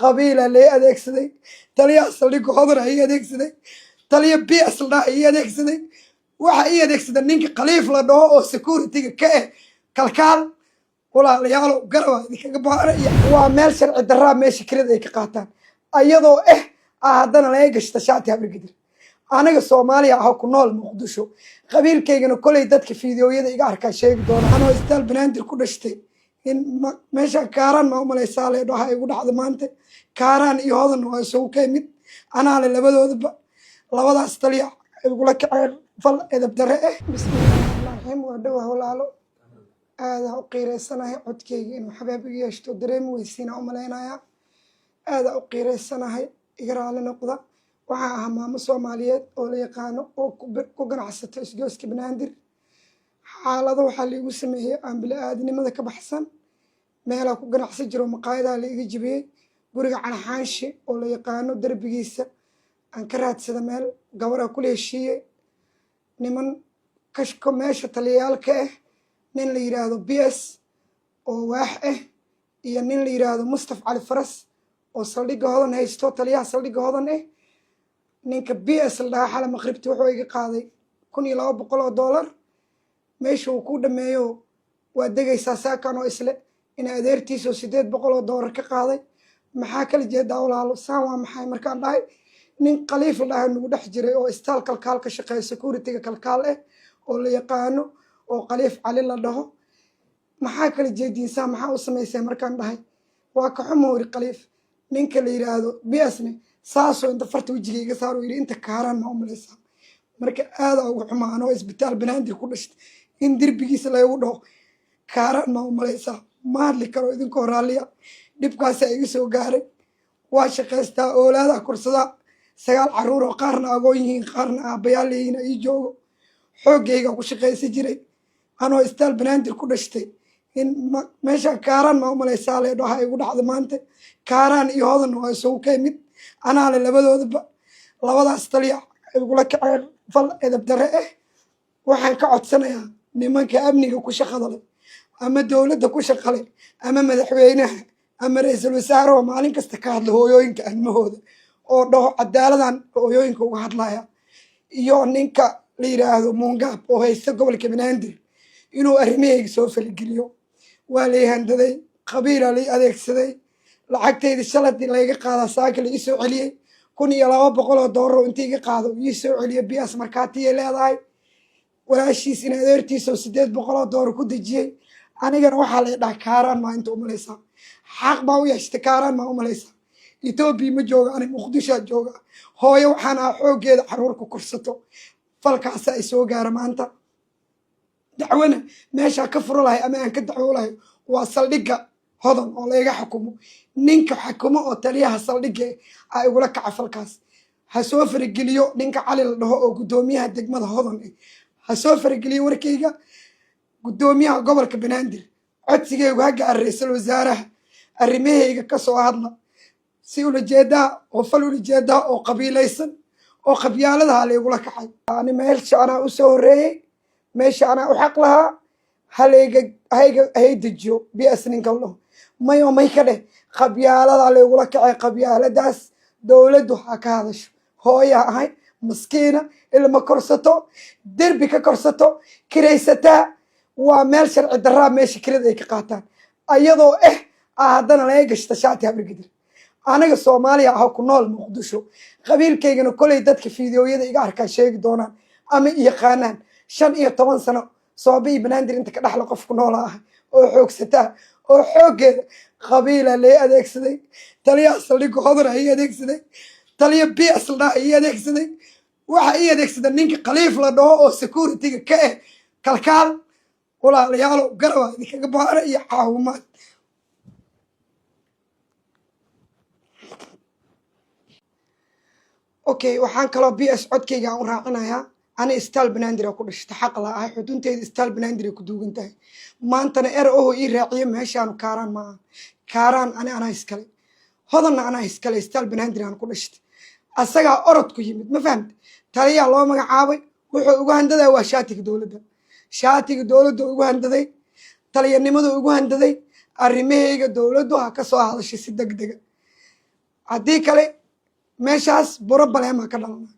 Qabiila lay adeegsaday, taliyaha saldhigga Hodana ii adeegsaday, taliya PS la dhaha ii adeegsaday. Waxa ii adeegsada ninka Khaliif la dhaho oo security-ga ka eh Kalkaal. Walaalayaalo, garaba idinkaga baaraya. Waa meel sharci daraa meesha kirada ay ka qaataan, ayadoo ah haddana laga gashta shaati Habargidir. Anaga Soomaaliya ah ku nool Muqdisho, qabiilkaygana koley dadka fiidiyoyada iga arkaa sheegi doona. Anoo Isbitaal Banaadir ku dhashtay, in meesha Kaaraan ma umalaysaa leedhaha igu dhacda maanta. Kaaraan iyo Hodan waa isugu ka mid, anaa le labadoodaba. Labadaas taliya igula kaceen fal edab darre ah. Bismillahi raxmaan raxiim. Waa dhowah walaalo, aadaa u qiireysanahay. Codkeyga inuu xabeeb iga yeeshto dareemi weysiinaa umalaynayaa. Aadaa u qiireysanahay, iga raali noqda. Waxaa ahaa maamo Soomaaliyeed oo la yaqaano oo ku ganacsato isgooska Banaadir. Xaalado waxaa laigu sameeyey aan bili-aadnimada ka baxsan. Meelaa ku ganacsan jiro, maqaayadaa la iga jibiyey. Guriga Calaxaanshi oo la yaqaano derbigiisa aan ka raadsada meel gabaraa kula heshiiyey. Niman kashko meesha taliyaalka ah, nin la yiraahdo PS oo waax ah iyo nin la yiraahdo Mustaf Cali Faras oo saldhigga Hodan haysto, taliyaha saldhigga Hodan ah. Ninka PS la dhahaa xala maqribti wuxuu iga qaaday $1,200. Meesha uu ku dhameeyo waa degaysaa saakan oo isle in adeertiisoo $800 ka qaaday. Maxaa kala jeedaa walaalo? Saan waa maxay? Markaan dhahay, nin Khaliif la dhahay nagu dhex jiray oo istaal Kalkaal ka shaqeeya, security-ga Kalkaal ah oo la yaqaano oo Khaliif Cali la dhaho. Maxaa kala jeediin? Saa maxaa u samaysay? Markaan dhahay, waa ka xumo iri Khaliif. Ninka la yiraahdo PS-ne saasoo inta farta wejiga iga saaro yidhi, inta Kaaraan ma umalaysaa? Marka aadaa ugu xumaa, anoo Isbitaal Banaadir ku dhashtay, in derbigiisa laygu dhaho Kaaraan ma umalaysaa. Ma hadli karo, idinkoo raalliya. Dhibkaasaa iga soo gaaray. Waa shaqaystaa, oolaadaa korsadaa, 9 caruur oo qaarna agoon yihiin, qaarna aabbayaal leeyihiin ii joogo. Xooggayga ku shaqaysan jiray. Anoo Isbitaal Banaadir ku dhashtay, in meesha Kaaraan ma umalaysaa leedhaha igu dhacda maanta. Kaaraan iyo Hodan waa isugu ka mid, anaa le labadoodaba. Labadaas taliya igula kaceen fal edab darre ah. Waxaan ka codsanayaa nimanka amniga ku shaqada leh ama dowladda ku shaqa leh ama madaxweynaha ama ra-iisul wasaaraha, maalin kasta ka hadla hooyooyinka arrimahooda oo dhaho cadaaladan hooyooyinka uga hadlaya, iyo ninka la yiraahdo Muungaab oo haysta gobolka Banaadir, inuu arrimahayga soo falgeliyo. Waa lay handaday, qabiilaa lay adeegsaday. Lacagtayda shaladii layga qaadaa saaka la ii soo celiyey. $1,200 oo inta iga qaado ii soo celiyo. PS markaatiyay leedahay. Walaashiis in adeertiisoo $800 ku dejiyey. Anigana waxaa lay dhaha Kaaraan maa inta umalaysaa? Xaq baa u yeeshtay? Kaaraan maa umalaysaa? Etoobiya ma jooga ani, Muqdishoa jooga. Hooyo waxaan aha xooggeeda caruur ku korsato. Falkaasa ay soo gaara maanta. Dacwana meeshaa ka furo lahay ama aan ka dacwo lahay waa saldhigga Hodan oo layga xukumo. Ninka xukumo oo taliyaha saldhigga a igula kaca falkaas ha soo farageliyo. Ninka Cali la dhaho oo guddoomiyaha degmada Hodan ah ha soo farageliyo warkayga. Guddoomiyaha gobolka Banaadir, codsigaygu ha gaar. Ra-iisul wasaaraha, arrimahayga ka soo hadla. Si ulajeedaa oo fal ulajeedaa oo qabiilaysan oo qabyaaladaha laygula kacay. Ani meesha anaa usoo horreeyey, meesha anaa u xaq lahaa. Halayga hayga hay dejiyo PS ninka la dhaho. Mayo may ka dheh, qabyaaladaa laygula kacay. Qabyaaladaas dowladdu ha ka hadasho. Hooyaa ahay, maskiina, ilma korsato, derbi ka korsato, kiraysataa. Waa meel sharci daraa meesha kirada ay ka qaataan, ayadoo ah haddana laga gashta shaati Habargidir. Anaga Soomaaliya ah ku nool Muqdisho, qabiilkaygana koley dadka fiidiyoyada iga arkaa sheegi doonaan ama yaqaanaan. 15 sano Sooba iyo Banaadir inta ka dhexla qof ku noola ah oo xoogsataa oo xooggeeda. Qabiila lay adeegsaday, taliyaha saldhigga Hodana ii adeegsaday, taliya PS la dhaha ii adeegsaday. Waxa ii adeegsada ninka Khaliif la dhaho oo security-ga ka eh Kalkaal. Walaalayaalo, garaba idinkaga baara iyo caawimaad. Okay, waxaan kaloo PS codkayga aan u raacinayaa. Ani Isbitaal Banaadir ku dhashta, xaq la ahay, xudunteyda Isbitaal Banaadir ay ku duugan tahay. Maantana er oho ii raaciyo meeshaanu Kaaraan maaha. Kaaraan ani anaa iskale, Hodanna anaa iskale. Isbitaal Banaadir aan ku dhashtay, asagaa orod ku yimid. Ma fahamte? Taliyaa loo magacaabay, wuxuu ugu handadaa waa shaatiga dowladda. Shaatiga dowladda ugu handaday, taliyanimada ugu handaday. Arrimahayga dowladdu ha ka soo hadashay si deg dega. Haddii kale meeshaas buro baleemaa ka dhalana.